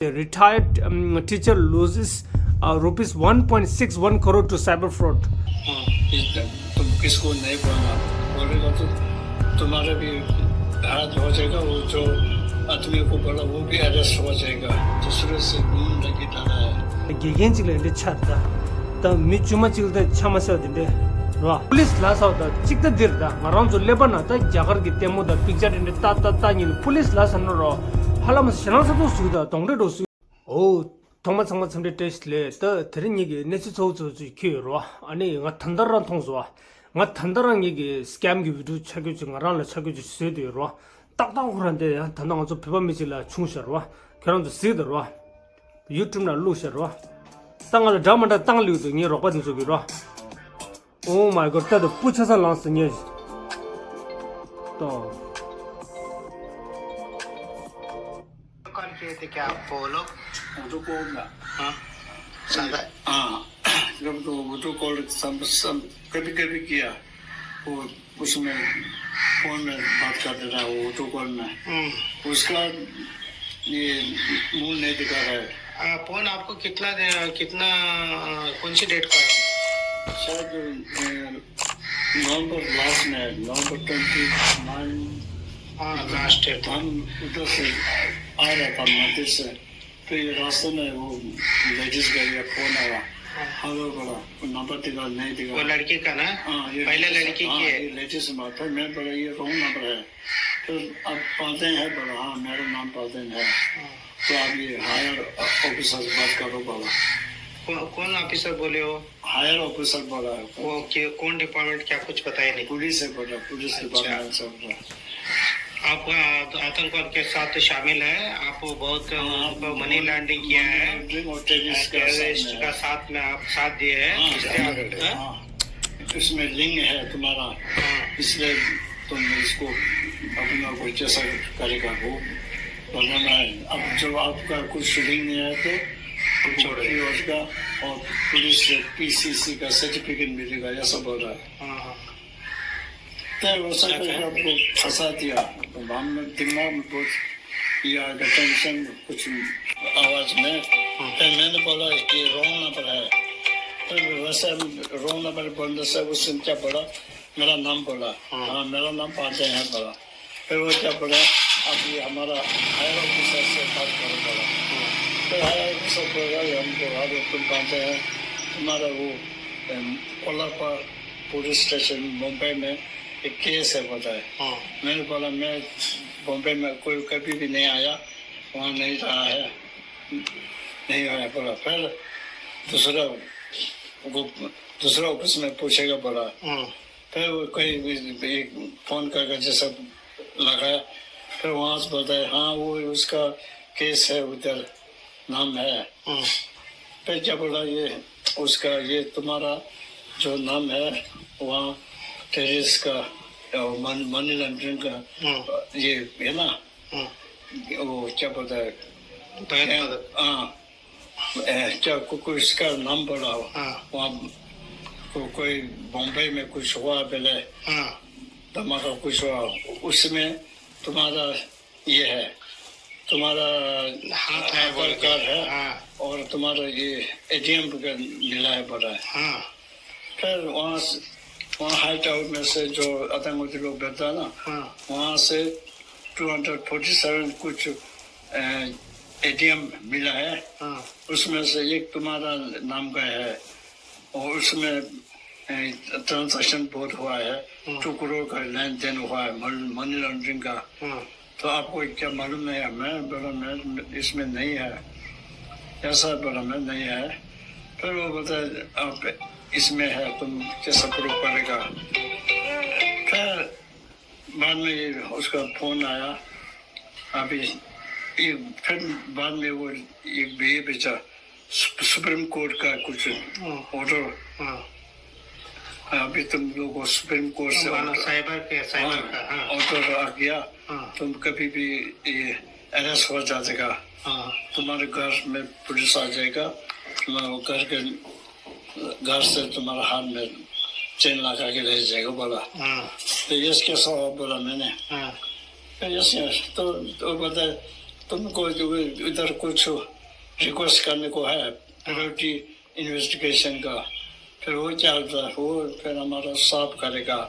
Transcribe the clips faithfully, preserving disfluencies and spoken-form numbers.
The retired um, teacher loses uh, rupees one point six one crore to cyber fraud. हाँ, ये तुम किसको नहीं बोलना, बोलेगा तो तुम्हारा भी हाथ हो जाएगा। वो जो आदमी को बोला, वो भी अरेस्ट हो जाएगा। दूसरे से घूम लगी डाला है। དགེ་རྒན་གཅིག་ལ་འདི་ཆར་ད། ད་མི་དཀྱུས་མ་གཅིག་ལ་ད་ཆ་མ་ཟེར་བ་དེ་འདྲས་རོ། པུ་ལིས་ལ་ས་བ་ད་གཅིག་ད་འདིར་ད་ང་རང་ཚོ་ཀླད་པ་ན་ད་རྒྱ་གར་གྱི་ལྟད་མོ་ད་པིག་ཅར་དེ་འདྲས་ཏ་ཏ་ཏ་ཉིན་པུ་ལིས་ལ་ས་ན་རོ། ཧ་ལམ་ཞེ་སྣང་ས་ཐོག་ཟུག་ད་གདོང་འདྲས་འགྲོ་ཟུག་ཨོ། ཐོག་མ་ཚང་མ་འཚམས་འདྲི་བཀྲ་ཤིས་བདེ་ལེགས། ད་དེ་རིང་ངེད་ཀྱི་གནས་ཚུལ་གཙོ་བོ་གཙོ་བོ་ཅིག་ཁྱོད་ཡོད་རོ། ཨ་ནི་ང་ད་ལྟ་རང་མཐོང་སོང་བ། ང་ད་ལྟ་རང་ངེད་ཀྱི་སི་ཀེམ་གྱི་བི་ཌིའོ་ཆ་རྒྱུས་ཅིག་ང་རང་ལ་ཆ་རྒྱུས་ཅིག་བཟོས་བསྡད་ཡོད་རོ། ཏག་ཏག་ཁོ་རང་དེ་ཡང་ད་ལྟ་ང་ཚོ་བོད་པ་མི་གཅིག་ལ་བྱུང་ཤག་རོ། ཁྱོད་རང་ཚོ་གཟིགས་དང་རོ། ཡུ་ཊུབ་ནང་བླུགས་ཤག་རོ། ད་ང་ལ་འདྲ་མ་འདྲ་བཏང་ལུགས་འདུག་ངའི་རོགས་པ་དེ་ཚོ་གིས་རོ། Oh my god, ད་དུ་སྤུ་ཆ་ས་ལངས་སུ་ཉེ། ཏོ། कॉल किए थे क्या आपको वो लोग? वो तो कॉल ना। हाँ। ज्यादा। हाँ। जब तो वो तो कॉल सब, सब कभी कभी किया। वो उसमें फोन में बात करते रहा, वो तो कॉल में। हम्म। उसका ये मुंह नहीं दिखा रहा है। आ, फोन आपको कितना दे-, कितना, आ, कौन सी डेट का है? शायद, अ, नवंबर लास्ट में, नवंबर ट्वेंटी नाइन। हाँ, लास्ट डेट। हम उधर से आ रहा था मंदिर से, तो ये रास्ते में वो लेडीज का ये फोन आया। हाँ। हेलो बोला, वो नंबर दिखा, नहीं दिखा। वो लड़की का ना? हाँ, ये पहले लेडीज, लड़की हाँ, की है। ये लेडीज नंबर था। मैं बोला, "ये रॉन्ग नंबर है।" फिर अब पादन है बोला, "हाँ, मेरा नाम पादन है।" हाँ। तो आप ये हायर ऑफिसर से बात करो बोला। कौ-, कौन ऑफिसर बोले हो? हायर ऑफिसर बोला है। वो कि-, कौन डिपार्टमेंट, क्या कुछ बताया नहीं? पुलिस है बोला, पुलिस अच्छा। डिपार्टमेंट से बोला। आप, आ, आतंकवाद के साथ शामिल है, आप बहुत, हाँ, उनको मनी लॉन्ड्रिंग किया है, मनी लॉन्ड्रिंग और टेररिस्ट का साथ टेररिस्ट में का है। साथ में आप साथ दिए हैं, हाँ, इसलिए आप, हाँ। हाँ, इसमें लिंक है तुम्हारा, हाँ। इसलिए तुम इसको अपना कोई जैसा करेगा वो बनाना है। अब जब आपका कुछ लिंक नहीं है तो हम छोड़ देंगे। और पुलिस से पीसीसी का सर्टिफिकेट मिलेगा, ऐसा बोल रहा है। हाँ, हाँ। तो वो सब अच्छा। करके आपको फंसा दिया। तो हम दिमाग में बहुत ये आ गया, टेंशन कुछ आवाज में। हाँ। तो मैंने बोला कि रॉन्ग नंबर है। तो वैसे रॉन्ग नंबर बोलने से उसने क्या बोला, मेरा नाम बोला। हाँ। हाँ, मेरा नाम पादे है बोला। फिर वो क्या बोला, अभी हमारा हायर ऑफिसर से बात करो बोला। हाँ। फिर हायर ऑफिसर बोला, "ये हमको, अरे तुम पादे हैं, तुम्हारा वो, एम, कोलापा पुलिस स्टेशन मुंबई में एक केस है," बोला है। हाँ। मैंने बोला, "मैं बॉम्बे में कोई कभी भी नहीं आया, वहाँ नहीं रहा है, नहीं आया," बोला। फिर दूसरा, वो दूसरा ऑफिस में पूछेगा बोला। हाँ। फिर वो कोई भी, भी फोन करके जैसे लगाया, फिर वहाँ से बोलता है, "हाँ, वो उसका केस है उधर।" नाम है। हाँ। फिर क्या बोला, ये उसका, ये तुम्हारा जो नाम है वहाँ टेररिस्ट का, अ, मन-, मनी लॉन्ड्रिंग का, हाँ। ये है ना, हाँ। वो क्या बोलता है, भयोत्पादक। हाँ। ए, क्या को-, कोई इसका नाम बोला हो। हाँ। वहाँ को-, कोई बॉम्बे में कुछ हुआ पहले, हाँ। धमाका कुछ हुआ, उसमें तुम्हारा ये है, तुम्हारा हाथ है बोल आधार के। कार्ड है हाँ। और तुम्हारा ये एटीएम का मिला है बोला है। हाँ। फिर वहाँ से, वहाँ हाईटाउन में से जो आतंकवादी लोग बैठता है ना, हाँ। वहाँ से टू हंड्रेड फोर्टी सेवन कुछ, अ, एटीएम मिला है। हाँ। उसमें से एक तुम्हारा नाम का है और उसमें, अ, ट्रांजैक्शन बहुत हुआ है, हाँ। टू करोड़ का लेन देन हुआ है, मल-, मनी लॉन्ड्रिंग का। हाँ। तो आपको क्या मालूम नहीं है? मैं बोला, "मैं इसमें नहीं है।" ऐसा बोला, "मैं नहीं है।" फिर वो बोलता है, "आप इसमें है, तुम कैसे प्रूफ करेगा?" फिर बाद में ये उसका फोन आया, अभी ये फिर बाद में वो ये, ये भेजा, सु-, सुप्रीम कोर्ट का कुछ हाँ। ऑर्डर। हाँ। अभी तुम लोग को सुप्रीम कोर्ट से मानो ऑर्डर, साइबर के, साइबर हाँ, का, हाँ। ऑर्डर आ गया, हाँ। तुम कभी भी ये अरेस्ट हो जाएगा, हाँ। तुम्हारे घर में पुलिस आ जाएगा, तुम्हारे घर के घर से तुम्हारा हाथ में चेन लगा के ले जाएगा बोला। हाँ। तो यस कैसा हुआ बोला मैंने। हाँ। तो यस, यस, तो, तो बोलता है, तुमको जो इधर कुछ रिक्वेस्ट करने को है, प्रायोरिटी इन्वेस्टिगेशन का, फिर वो क्या होता है, वो फिर हमारा साफ करेगा।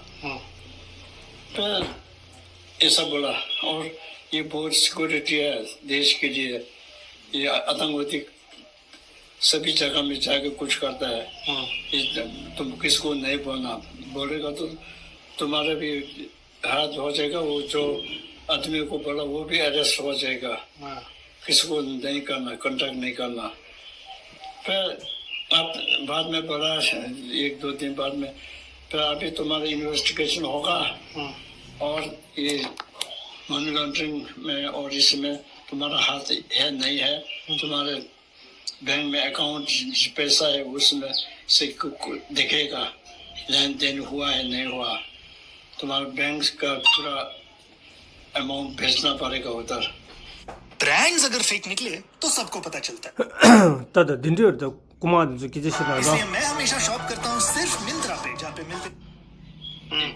फिर ऐसा बोला। और ये बहुत सिक्योरिटी है देश के लिए। ये आतंकवादी सभी जगह में जाके कुछ करता है। ये तुम किसको नहीं बोलना, बोलेगा तो तुम्हारा भी हाथ हो जाएगा। वो जो आदमी को बोला, वो भी अरेस्ट हो जाएगा। किसी को नहीं करना, कांटेक्ट नहीं करना। फिर आप बाद में बोला, एक दो दिन बाद में, फिर अभी तुम्हारा इन्वेस्टिगेशन होगा। और ये मनी लॉन्ड्रिंग में और इसमें तुम्हारा हाथ है नहीं है, तुम्हारे बैंक में अकाउंट पैसा है, उसमें से कु- कु- दिखेगा, लेन देन हुआ है नहीं हुआ। तुम्हारा बैंक का पूरा अमाउंट भेजना पड़ेगा उधर। ब्रांड्स अगर फेक निकले तो सबको पता चलता है। ད་ད་འདི་འདྲའི་ད་རྐུ་མ་འདི་ཚོ་སྐད་ཆ་བཤད་ན་ད། इसलिए मैं हमेशा शॉप करता हूँ सिर्फ मिंत्रा पे, जहाँ पे मिलते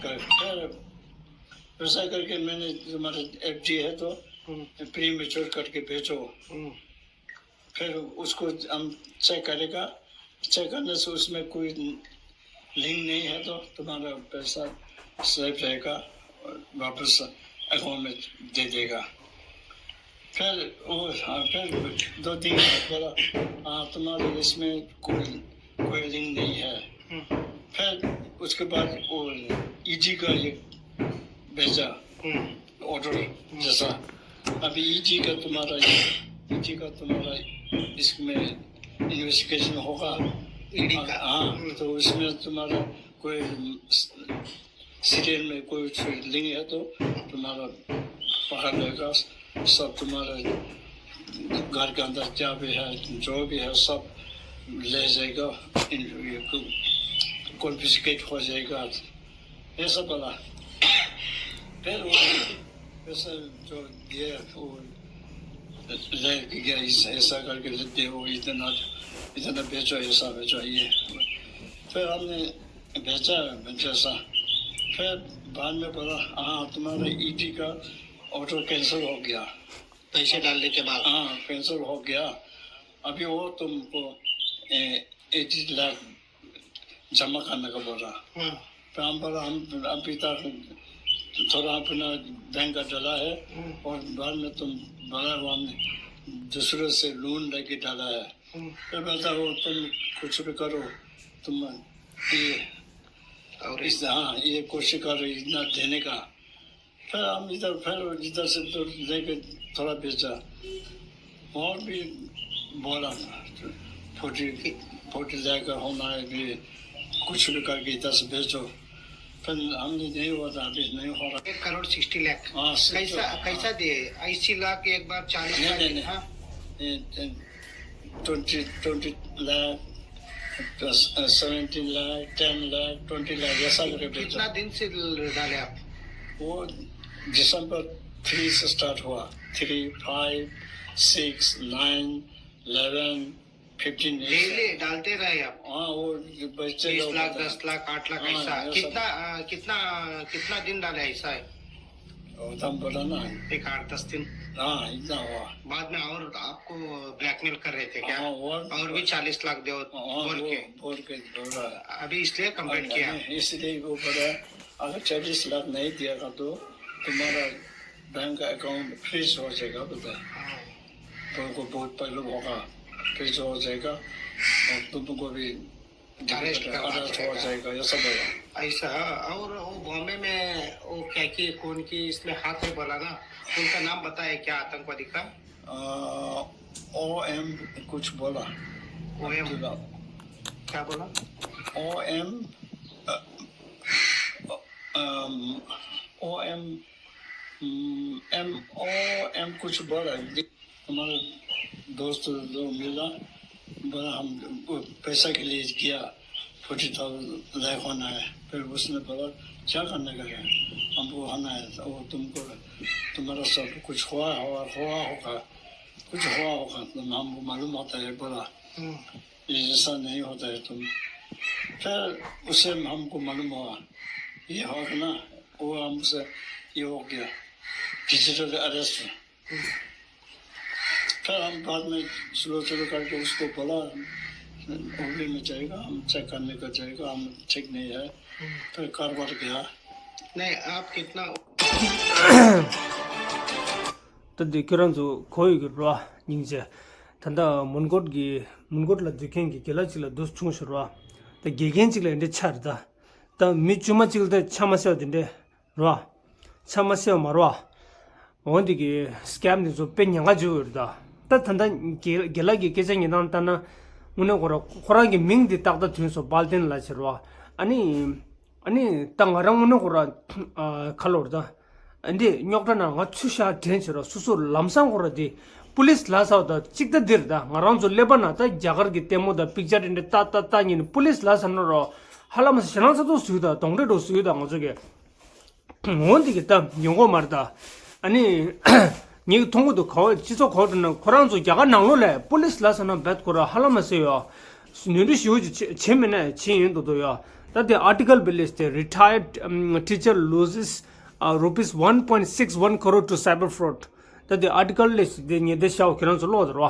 कर- कर- वैसा करके मैंने तुम्हारा एफडी है तो प्रीमेच्योर करके बेचो। फिर उसको हम चेक करेगा। चेक करने से उसमें कोई लिंक नहीं है तो तुम्हारा पैसा सेफ रहेगा, वापस अकाउंट में दे देगा। फिर वो, हाँ, फिर दो तीन बोला, हाँ, तुम्हारे इसमें कोई कोई लिंक नहीं है। फिर उसके बाद वो ईडी का ये भेजा ऑर्डर जैसा। अभी ईडी का तुम्हारा, ईडी का तुम्हारा इसमें इन्वेस्टिगेशन होगा। ईडी का। हाँ, तो उसमें तुम्हारा कोई सीरियल में कोई लिंक है तो तुम्हारा पकड़ लेगा। सब तुम्हारा घर के अंदर क्या भी है, जो भी है, सब ले जाएगा। कॉन्फिस्केट हो जाएगा। ये सब बोला। फिर वो ऐसा जो ये वो लेके गया, ऐसा करके लेते हो, इतना इतना बेचो, ऐसा बेचो, ये। फिर हमने बेचा, बेचा सा। फिर बाद में बोला, हाँ, तुम्हारा ईडी का ऑर्डर कैंसिल हो गया। पैसे डालने के बाद। हाँ, कैंसिल हो गया। अभी वो तुमको एटी लाख जमा करने का बोला। तो हम बोला, हम अभी तक थोड़ा अपना बैंक का डाला है। और बाद में तुम बोला, वो हमने दूसरे से लोन लेके डाला है। फिर बोलता, वो तुम कुछ भी करो, तुम ये और इस, हाँ, ये कोशिश करो इतना देने का। फिर हम इधर, फिर इधर से तो लेके थोड़ा बेचा। और भी बोला, फोर्टी फोर्टी लेकर होना है भी, कुछ भी करके इधर से बेचो। फिर हमने नहीं हुआ था, अभी नहीं हो रहा। एक करोड़ सिक्सटी लाख। हाँ, कैसा, कैसा दिए? अस्सी लाख एक बार, चालीस लाख। नहीं, नहीं। हाँ। ट्वेंटी ट्वेंटी लाख, सेवेंटीन लाख, टेन लाख, ट्वेंटी लाख, ऐसा करके बेचा। कितना दिन से डाले आप? वो दिसंबर थ्री से स्टार्ट हुआ। Three, five, six, nine, eleven, fifteen, daily डालते रहे आप? हाँ, वो बच्चे बीस लाख, दस लाख, आठ लाख, हाँ, ऐसा। कितना, कितना, कितना दिन डाले ऐसा है? उतना बोला ना। एक आठ दस दिन। हाँ, इतना हुआ। बाद में और आपको ब्लैकमेल कर रहे थे क्या? हाँ, और और भी चालीस लाख दो बोल के। बोल के बोला। अभी इसलिए कंप्लेंट किया। इसलिए वो बोला, अगर चालीस लाख नहीं दिया तो तुम्हारा बैंक का अकाउंट फ्रीज हो जाएगा, बोला। तुमको बहुत प्रॉब्लम होगा, फ्रीज हो जाएगा और तुमको भी अरेस्ट करना पड़ेगा। ऐसा। और वो बॉम्बे में वो क्या कि कौन की इसमें हाथ है बोला ना, उनका नाम बताया क्या आतंकवादी का? ओ एम कुछ बोला। O M. क्या बोला? O M, O M, M O M कुछ बोला। हमारे दोस्त लोग मिला, बोला, हम वो पैसा के लिए किया, फोर्टी थाउजेंड लाइक होना है। फिर उसने बोला, क्या करने का है? हमको होना है। वो तुमको, तुम्हारा सब कुछ हुआ हुआ हुआ होगा, कुछ हुआ होगा, तो हमको मालूम होता है, बोला। ये ऐसा नहीं होता है तुम। फिर उससे हमको मालूम हुआ, ये हो गया ना, वो हमसे ये हो गया, डिजिटल अरेस्ट। फिर हम बाद में स्लो स्लो करके उसको बोला, उंगली में जाएगा, हम चेक करने का जाएगा, हम ठीक नहीं है। फिर कारवार गया। नहीं, आप कितना ད་དེ་ཁྱོད་རང་ཚོ་གོ་ཡོད་ཀྱི་རེད་བ། སྙིང་རྗེ། ད་ལྟ་མོན་གྷོ་གི་མོན་གྷོ་ལ་སྡོད་མཁན་གྱི་རྒན་ལགས་གཅིག་ལ་འདུག་བྱུང་ཞུ་རེད་བ། ད་དགེ་རྒན་གཅིག་ལ་འདི་འདྲ་ཆགས་རེད་ད། ད་མི་དཀྱུས་མ་གཅིག་ལ་ད་ཆ་མ་ཤེས་པ་དེ་འདྲ་རེད་བ། ཆ་མ་ཤེས་པ་མ་རེད་བ། འོན་ཏེ་གི་སི་ཀེམ་དེ་ཚོ་དཔེ་ཉེན་ཁ་ཆེ་བོ་རེད་ད། ད་ད་ལྟ་རྒན་རྒན་ལགས་ཀྱི་སྐད་ཆ་ཉན་སྟངས་ལྟར་ན། དངོས་གནས་ཁོ་རང་ཁོ་རང་གི་མིང་དེ་ཏག་ཏག་ཐོན་སོང་། དཔལ་ལྡན་ལགས་ཟེར་བ། ཨ་ནི། ཨ་ནི་ད་ང་རང་དངོས་གནས་ཁོ་རང་ཨ་ཁ་ལོར་ད། ཨ་འདི་རྙོག་དྲ་ནང་ང་ཚུད་བཞག་དྲན་བྱེད་རོགས། སོ་སོ་ལམ་སང་ཁོ་རང་དེ་པུ་ལིས་ལ་ཟེར་བ་ད་གཅིག་ད་འདིར་ད། ང་རང་ཚོ་ཀླད་པ་ནང་ད་རྒྱ་གར་གྱི་ལྟད་མོ་དང་པིག་ཅར་དེ་འདྲ་ལྟ་ལྟ་ལྟ་ཉིན་པུ་ལིས་ལ་ཟེར་ན་རོ། ཧ་ལམ་ཞེ་སྣང་ཚ་ཐོག་བཟོས་ད། གདོན་འདྲེ་འདྲ་བཟོས་ད་ང་ཚོ་གི། འོན་ཏེ་གི་ད་ཡོང་གོ་མ་རེད་ད། ཨ་ནི། ངས་མཐོང་གི་འདུག། ག་བ་སྤྱི་ཚོགས་ག་བ་དུ་ན་ཁོ་རང་ཚོ་རྒྱ་གར་ནང་ལོགས་ལ་པུ་ལིས་ལ་ཟེར་ན་བད་ཁོ་ར་ཧ་ལམ་མ་ཟེར་ཡོད། ནོར་འཁྲུལ་ཞེ་པོ་ཅིག་བྱེད་བྱེད་མེད་ན་བྱེད་ཡོང་འདུག་འདུག་ཡོད། ད་དེ་ཨར་ཊི་ཀལ་བི་ལེ་སི་དེ། Retired um, teacher loses uh, rupees one point six one crore to cyber fraud. ད་དེ་ཨར་ཊི་ཀལ་ལེ་སི་དེ་ཉེ་དེ་ཤའོ་ཁྱོད་རང་ཚོ་ཀློག་དེ་རོ།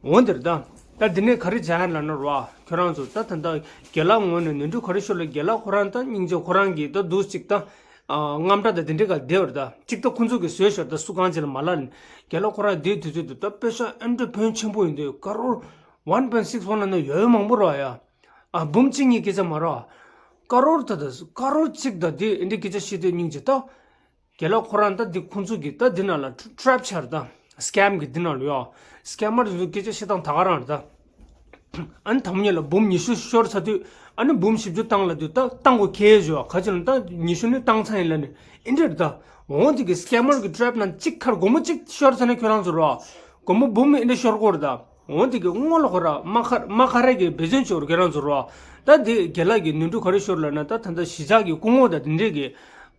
འོན་དེར་ད། ད་དེ་ནས་ག་རེ་བྱ་ཡ་ལ་ན་རོ། ཁྱོད་རང་ཚོ་ད་ད་ད་རྒན་ལགས་ངོས་ནས་ནོར་འཁྲུལ་ག་རེ་ཤོར་ལ། རྒན་ལགས་ཁོ་རང་ད་སྙིང་རྗེ། ཁོ་རང་གིས་ད་འདུག་ཅིག་ད། ཨ་དངངས་སྐྲག་དང་དེ་འདྲའི་ག་བསྡད་པ་རེད་ད། གཅིག་ད་ཁོ་ཚོ་གིས་བཟོས་ཤོར་ད་སུ་གང་ཅི་ལ་མ་ལབ་ནས། རྒན་ལགས་ཁོ་རང་དེའི་དུས་ཚོད་དུ་ད་པེ་ཤ་ཨེ་འདྲ་ཕོན་ཆེན་པོ་ཡིན་དུས། ཀ་རོར་ཝན་པོའིན་སིགས་ཝན་ལབ་ན་ཡོད་མང་པོ་རེད་ཡ། ཨ་འབུམ་གཅིག་གཉིས་སྐད་ཆ་མ་རེད། ཀ་རོར་ད་ད་ཀ་རོར་གཅིག་ད་དེ་ཨེ་འདྲའི་སྐད་ཆ་བཤད་དུས་སྙིང་རྗེ་ད། རྒན་ལགས་ཁོ་རང་ད་འདི་ཁོང་ཚོ་གིས་ད་འདི་ནང་ལ་ཊ་རེབ་ཆགས་རེད་ད། སི་ཀེམ་གི་འདི་ནང་ལ་ཡོད། སི་ཀེ་མར་དེ་ཚོ་སྐད་ཆ་བཤད་སྟངས་ད་ག་རང་རེད་ད། ཨ་ནི་དང་པོ་ཉིད་ལ་འབུམ་ཉི་ཤུ་ཤོར་ཚར་དུས། ཨ་ནི་འབུམ་བཞི་བཅུ་བཏང་ལབ་དུས་ད་བཏང་དགོས་ཁེལ་ཞུ་བ། ག་ཅི་ལབ་ན་ད་ཉི་ཤུ་ནི་བཏང་ཚར་ཡིན་ལབ་ནས་ཨེ་འདྲ་རེད་ད། འོན་ཏེ་གི་སི་ཀེ་མར་གི་ཊ་རེབ་ནང་གཅིག་ཁར་སྒོར་མོ་གཅིག་ཤོར་ཚར་ན་ཁྱོད་རང་ཚོ་རོ། སྒོར་མོ་འབུམ་ཨེ་འདྲ་ཤོར་གོ་རེད་ད། འོན་ཏེ་གི་སྔོན་ལ་ཁོ་ར་རྨ་ཁ་རྨ་ཁ་རས་ཀྱི་འབད་བརྩོན་བྱོས་རོགས། ཁྱེད་རང་ཚོ་རོ། ད་དེ་རྒན་ལགས་ཀྱི་ནོར་འཁྲུལ་ག་རེ་ཤོར་ལབ་ན། ད་ད་ལྟ་གཞིས་ཆགས་ཀྱི་སྐུ་ངོ་དང་དེ་འདྲས་ཀྱི་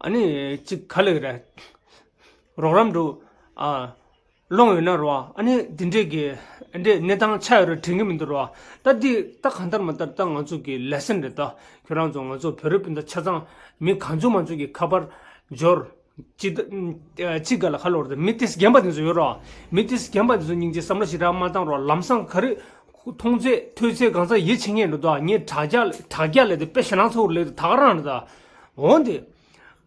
ཨ་ནི་ཅིག་ག་ལེགས་རེད། རོགས་རམ་འགྲོ། ཨ་སློང་ཡོད་ན་རོ། ཨ་ནི་དེ་འདྲས་ཀྱི་འདྲས་གནས་སྟངས་ཆགས་ཡོད་རེད་དྲན་གི་མི་འདུག་རོ། ད་འདི་ད་གང་ལྟར་མ་ལྟར་ད་ང་ཚོ་གི་ལེ་སན་རེད་ད། ཁྱོད་རང་ཚོ་ང་ཚོ་བོད་རིགས་སྤུན་ཟླ་ཆ་ཚང་མི་གང་བྱུང་མང་བྱུང་གི་ཁ་པར་འབྱོར། ཅི་ད་ཅི་ག་ལ་ཁ་ལོར་ད་མི་ཏིས་རྒན་པ་དེ་ཚོ་ཡོད་རོ། མི་ཏིས་རྒན་པ་དེ་ཚོ་སྙིང་རྗེ་བསམ་བློ་ཞེ་དྲག་མ་བཏང་རོགས། ལམ་སང་ག་རེ་མཐོང་ཚད་ཐོས་ཚད་གང་ཚ་ཡིད་ཆེས་ངེས་འགྲོ་དོ། ངས་དྲ་རྒྱ་དྲ་རྒྱ་ལས་དེ་དཔེ་ཞེ་སྣང་ཚ་བོ་ལས་དེ་ད་ག་རང་རེད་ད། འོན་ཏེ།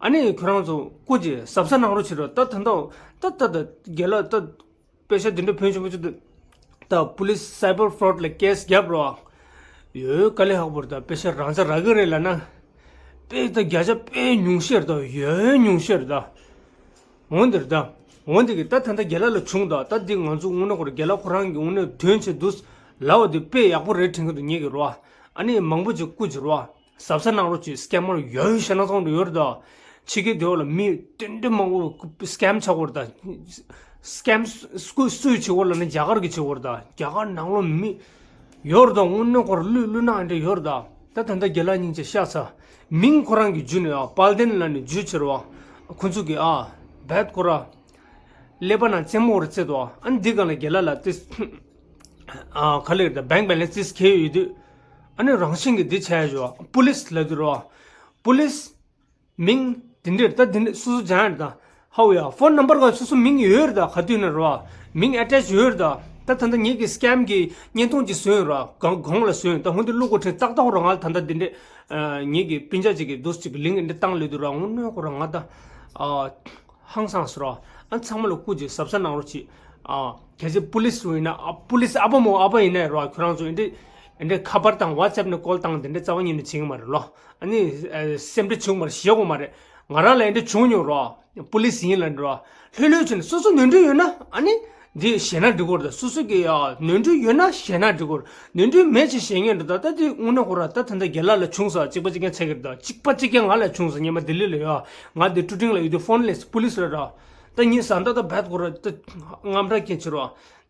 ཨ་ནི་ཁྱོད་རང་ཚོ་སྐུ་མཁྱེན་གཟབ་གཟབ་གནང་རོགས་བྱེད་རོགས། ད་ད་ད་ད་ད་ད་རྒན་ལགས་ད། པེ་ཤ་དེ་འདྲ་ཕོན་ཆེན་པོ་ཅིག་འདུག། ད་པུ་ལིས་སའི་བར་ཕ་རོཌ་ལ་ཀེ་སི་རྒྱབ་རོགས། ཡོད་དཀའ་ལས་ཁག་པོ་རེད་ད། པེ་ཤ་རང་ཆ་རག་གི་རེད་ལབ་ན། དཔེ་ད་བརྒྱ་ཆ་དཔེ་ཉུང་ཤས་རེད་ད། ཡོད་ཉུང་ཤས་རེད་ད། འོན་ཏེ་རེད་ད། འོན་ཏེ་གི་ད་ད་ལྟ་རྒན་ལགས་ལ་བྱུང་ད། ད་འདི་ང་ཚོ་དངོས་གནས་ཁོ་རང་རྒན་ལགས་ཁོ་རང་གི་དངོས་གནས་དོན་ཆེ་འདུག་ལབ་པ་འདི་དཔེ་ཡག་པོ་རེད་དྲན་གི་འདུག་ངེད་ཀྱི་རོ། ཨ་ནི་མང་པོ་ཅིག་སྐུ་མཁྱེན་རོགས། གཟབ་གཟབ་གནང་རོགས་གྱིས། སི་ཀེ་མར་ཡོད་ཡོད་ཞེ་སྣང་ཚ་བོ་འདྲ་ཡོད་རེད་ད། ཕྱི་རྒྱལ་དེ་བ་ལ་མི་ཏན་ཏན་མང་པོ་སི་ཀེམ་ཆགས་ཡོད་རེད་ད། སི་ཀེམ་སུ་སུས་བྱེད་ཡོད་ལབ་ན་རྒྱ་གར་གྱིས་བྱེད་ཡོད་རེད་ད། རྒྱ་གར་ནང་ལོགས་མི་ཡོད་རེད་ད། དངོས་གནས་ཁོ་རང་ལུས་ལུས་ནག་འདྲ་ཡོད་རེད་ད། ད་ད་ལྟ་རྒན་ལགས་སྙིང་རྗེ་ཤ་ཚ། མིང་ཁོ་རང་གི་བརྒྱུད་ནས་ཨ་དཔལ་ལྡན་ལབ་ནས་བརྒྱུད་ཕྱིར་བ། ཁོ་ཚོ་གིས་ཨ་བད་ཁོ་ར་ཀླད་པ་ནང་རྩེད་མོ་རེ་རྩེད་དོ། ཨ་ནི་འདི་ག་ལ་རྒན་ལགས་ལ་ཏིས་ཨ་ག་ལེར་ད་བེང་བེ་ལེན་སི་ཏིས་ཁེལ་ཡོད་དུས། ཨ་ནི་རང་བཞིན་གྱི་འདི་བྱས་ཡོད། པུ་ལིས་ལབ་དུས་རོ། པུ་ལིས། མིང་། དེ་འདྲས་ད་དེ་འདྲས་སོ་སོ་སྦྱང་ཡ་རེད་ད། ཧའོ་ཡ་ཕོན་ནམ་བར་ག་སོ་སོ་མིང་ཡོད་རེད་ད། ག་དུས་ན་རོ། མིང་ཨེ་ཊེཆ་ཡོད་རེད་ད། ད་ད་ལྟ་ངེད་ཀྱི་སི་ཀེམ་གྱི་བརྙན་ཐུང་ཅིག་བཟོས་ཡོད་ར། གང་གོང་ལ་བཟོས་ཡོད། ད་ཧོན་དེ་བླུག་དགོས་དྲན་ཏག་ཏག་རོ། ང་ལ་ད་ལྟ་དེ་འདྲས་ངེད་ཀྱི་སྤུན་ཆ་ཅིག་གིས་འདུག་ཅིག་ལིང་ཨེ་འདྲས་བཏང་ལོས་དུས་ར། དངོས་གནས་ཁོ་ར་ང་ད་ཧང་སངས་སོ་ར། ཨ་ཚང་མ་ལ་སྐུ་མཁྱེན་གཟབ་གཟབ་གནང་རོགས་གྱིས། གལ་སྲིད་པུ་ལིས་རུ་ཡིན་ན། ཨ་པུ་ལིས་ཨ་ཕ་མོ་ཨ་ཕ་ཡིན་ན་རོ། ཁྱོད་རང་ཚོ་ཨེ་འདྲས་ཨེ་འདྲས་ཁ་པར་དང་ཝ་ཊི་སེབ་ནས་ཀོལ་བཏང་དེ་འདྲས་རྩ་བ་ཉིད་ནས་བྱེད་ཀྱི་མ་རེད་ལོ། ཨ་ནི་སེམས་ཁྲལ་བྱུང་མ་རེད། ཞེད་དགོས་མ་རེད། ང་རང་ལ་ཨེ་འདྲ་བྱུང་མྱོང་རོ། པུ་ལིས་ཡིན་ལབ་འགྲོ། ལྷོད་ལྷོད་བྱས་ནས་སོ་སོ་ནོར་འཁྲུལ་ཡོད་ན་ཨ་ནི་འདི་ཞེད་སྣང་འགྲིག་གི་རེད་ད། སོ་སོ་གི་ཡ་ནོར་འཁྲུལ་ཡོད་ན་ཞེད་སྣང་འགྲིག་གི་རེད། ནོར་འཁྲུལ་མེད་ཅེས་ཞེད་ངེས་འགྲོ་ད། ད་འདི་དངོས་གནས་ཁོ་ར་ད་ད་ལྟ་རྒན་ལགས་ལ་བྱུང་ས་གཅིག་པ་གཅིག་རྐྱང་ཆགས་ཀྱི་རེད་ད། གཅིག་པ་གཅིག་རྐྱང་ང་ལ་བྱུང་ས། སྔོན་མ་ལྡི་ལི་ལ་ཡོད། ང་འདི་ཀྲུ་ཀྲིང་ལ་ཡོད་དུས་ཕོན་ལས་པུ་ལིས་རེད་ར། ད་ངས་ཟ་འདྲ་ད་བད་ཁོ་ར་ད་དངངས་སྐྲག་སྐྱེས་ཕྱིར་རོ།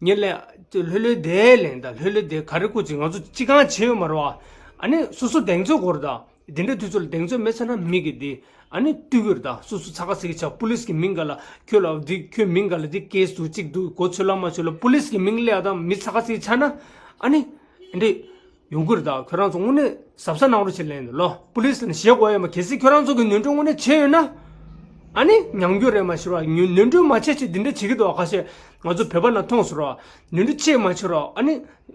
ངས་ལས་ལྷོད་ལྷོད་བསྡད་ལན་ད། ལྷོད་ལྷོད་བསྡད། ག་རེ་སྐུ་མཁྱེན་ང་ཚོ་ཅི་གང་བྱས་ཡོད་མ་རེད་བ། ཨ་ནི་སོ་སོ་གདེང་ཚོད་དགོས་རེད་ད། དེ་འདྲའི་དུས་ཚོད་ལ་གདེང་ཚོད་མེད་ཚར་ན་མི་གིས་དེ་ཨ་ནི་བཏུལ་གི་རེད་ད། སོ་སོ་ཚ་ཁ་ཚིག་ཆགས། པུ་ལིས་ཀྱི་མིང་ག་ལ་ཁྱོད་ལ་འདི་ཁྱོད་མིང་ག་ལ་འདི་ཀེ་སི་འདུག་གཅིག་འདུག་གོ་ཚོད་ལ་མ་ཚོད་ལ་པུ་ལིས་ཀྱི་མིང་སླེབས་ཡ་དང་མི་ཚ་ཁ་ཚིག་ཆགས་ན་ཨ་ནི་འདི་ཡོང་གི་རེད་ད། ཁྱོད་རང་ཚོ་དངོས་གནས་གཟབ་གཟབ་གནང་རོགས་བྱེད་ལན་འདི་ལོ། པུ་ལིས་ལ་ཞེད་དགོས་ཡོད་མ། གལ་སྲིད་ཁྱོད་རང་ཚོ་གི་ནོར་འཁྲུལ་དངོས་གནས་བྱས་ཡོད་ན། ཨ་ནི་ཉམས་རྒྱུ་རེད་མ་ཤེས་རོ། ནོར་འཁྲུལ་མ་བྱེད་ཅིག་འདི་འདྲ་བྱེད་ཀྱི་འདུག་ཁ་ཤས་ང་ཚོ་བོད་པ་ན་མཐོང་སོང་རོ། ནོར་འཁྲུལ་བྱེད་མ་བྱེད་རོ། ཨ་ནི་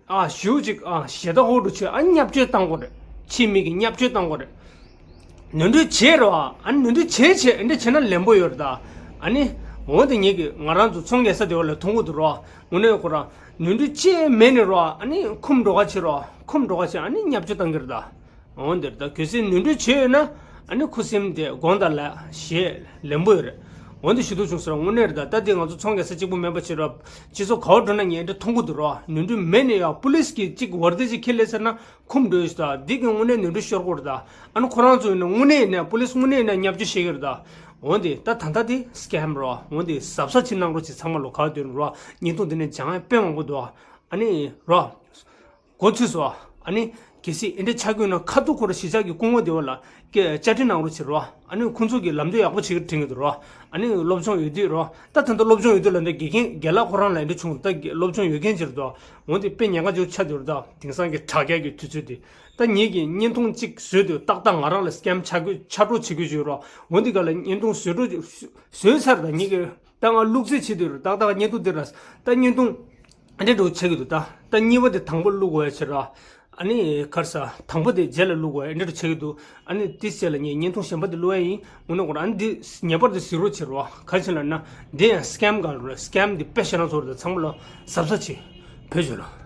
ཨ་ཞུ་ཅིག་ཨ་ཞེ་ད་ཧོ་འགྲོ་བྱེད། ཨ་ནི་བརྙས་བཅོས་བཏང་དགོས་རེད། ཕྱི་མི་གིས་བརྙས་བཅོས་བཏང་དགོས་རེད། ནོར་འཁྲུལ་བྱེད་རོ། ཨ་ནི་ནོར་འཁྲུལ་བྱེད་བྱེད་འདི་འདྲ་བྱེད་ན་ལན་པོ་ཡོད་རེད་ད། ཨ་ནི་འོ་དེ་ངེད་ཀྱི་ང་རང་ཚོ་ཚོང་རྒྱག་ས་དེ་བ་ལ་མཐོང་གི་འདུག་རོ། དངོས་གནས་ཁོ་རང་ནོར་འཁྲུལ་བྱེད་མེད་ནས་རོ། ཨ་ནི་ཁུམ་འགྲོ་ག་བྱེད་རོ། ཁུམ་འགྲོ་ག་བྱེད། ཨ་ནི་བརྙས་བཅོས་བཏང་གི་རེད་ད། འོ་འདིར་ད་གལ་སྲིད་ནོར་འཁྲུལ་བྱས་ཡོད་ན། ཨ་ནི་ཁུ་སིམ་དེ་དགོངས་དག་ལ་ཞེས་ལན་པོ་ཡོད་རེད། འོ་འདི་ཞུ་གཏུག་བྱུང་ཟེར་བ་དངོས་གནས་རེད་ད། ད་དེ་ང་ཚོ་ཚོང་རྒྱག་ས་གཅིག་པུ་མིན་པ་བྱེད་རོགས། སྤྱི་ཚོགས་ག་བར་འགྲོ་ན་ངས་འདི་མཐོང་གི་འདུག་རོགས། ནོར་འཁྲུལ་མེད་ནས་ཡང་པུ་ལིས་ཀྱིས་གཅིག་བར་དེ་གཅིག་ཁྱེར་ལས་ཟེར་ན་ཁུམ་འགྲོ་ཡོད་ཤག་ད་འདི་གི་དངོས་གནས་ནོར་འཁྲུལ་ཤོར་གོ་རེད་ད། ཨ་ནི་ཁོ་རང་ཚོ་ཡིན་ན་དངོས་གནས་ཡིན་ན་པུ་ལིས་དངོས་གནས་ཡིན་ན་བརྙས་བཅོས་བྱེད་ཀྱི་རེད་ད། འོ་འདི་ད་ད་ལྟ་དེ་སི་ཀེམ་རོགས། འོ་འདི་གཟབ་གཟབ་བྱེད་གནང་རོགས་བྱེད། ཚང་མ་ལོ་ག་བར་འདོན་རོགས། བརྙན་ཐུང་འདི་ནས་སྦྱང་ཡ་དཔེ་མང་པོ་འདུག་ཨ་ནི་རོགས། གོ་ཚོད་སོ། ཨ་ནི་གལ་སྲིད་ཨེ་འདྲ་ཆགས་ཀྱི་ཡོད་ན་ཁ་ཐུག་ཁོ་ར་གཞིས་ཆགས་ཀྱི་སྐུ་ངོ་སྡེ་བ་ལ་སྐད་བཅར་འདྲི་གནང་རོགས་བྱེད་རོགས། ཨ་ནི་ཁོང་ཚོ་གིས་ལམ་སྟོན་ཡག་པོ་བྱེད་ཀྱི་དྲན་གྱི་འདུག་རོགས། ཨ་ནི་སློབ་སྦྱོང་ཡོད་དུས་རོགས། ད་ད་ལྟ་སློབ་སྦྱོང་ཡོད་དུས་ལ་འདི་དགེ་རྒན་རྒན་ལགས་ཁོ་རང་ལ་ཨེ་འདྲ་བྱུང་། ད་སློབ་སྦྱོང་ཡོད་མཁན་ཅིག་རེད་དོ། འོན་ཏེ་དཔེ་ཉེན་ཁ་ཅིག་ཆགས་བསྡད་རེད་ད། དེང་སང་གི་དྲ་རྒྱ་གི་དུས་ཚོད་འདི། ད་ངེད་ཀྱིས་བརྙན་ཐུང་གཅིག་བཟོས་དུས་ཏག་ཏག་ང་རང་ལ་སི་ཀེམ་ཆགས་དགོས་ཆགས་འགྲོ་བྱེད་དགོས་བྱུང་རོགས། འོན་ཏེ་ག་ལ་བརྙན་ཐུང་བཟོས་འགྲོ་བཟོས་ཚར་ད་ངེད་ཀྱིས། ད་ང་བླུག་རྩིས་བྱེད་དུས་རེད། ཏག་ཏག་བརྙན་ཐུང་འདི་ར། ད་བརྙན་ཐུང་འདི་འདྲ་ཆགས་ཀྱི་འདུག་ད་ད་གཉིས་པ་དེ་དང་པོ་བླུག་དགོས་ཡ་ཆེ་ར། ཨ་ནི་གར་ས་དང་པོ་དེ་རྗེས་ལ་བླུག་དགོས་ཡ་འདི་འདྲ་ཆགས་ཀྱི་འདུག་ཨ་ནི་དེ་རྗེས་ལ་ངས་བརྙན་ཐུང་གཞན་པ་དེ་བླུག་ཡ་ཡིན། དངོས་གནས་ཁོ་རང་ཨ་ནི་འདི་ངེས་པར་དུ་གཟིགས་རོགས་བྱེད་རོགས། ག་ཅི་ལབ་ན་འདི་ཡང་སི་ཀེམ་གང་རེད། སི་ཀེམ་འདི་དཔེ་ཞེ་དྲག་ཚོར་རེད། ཚང་མ་ལ་གཟབ་གཟབ་བྱེད། བོད་ཆོས་ལ།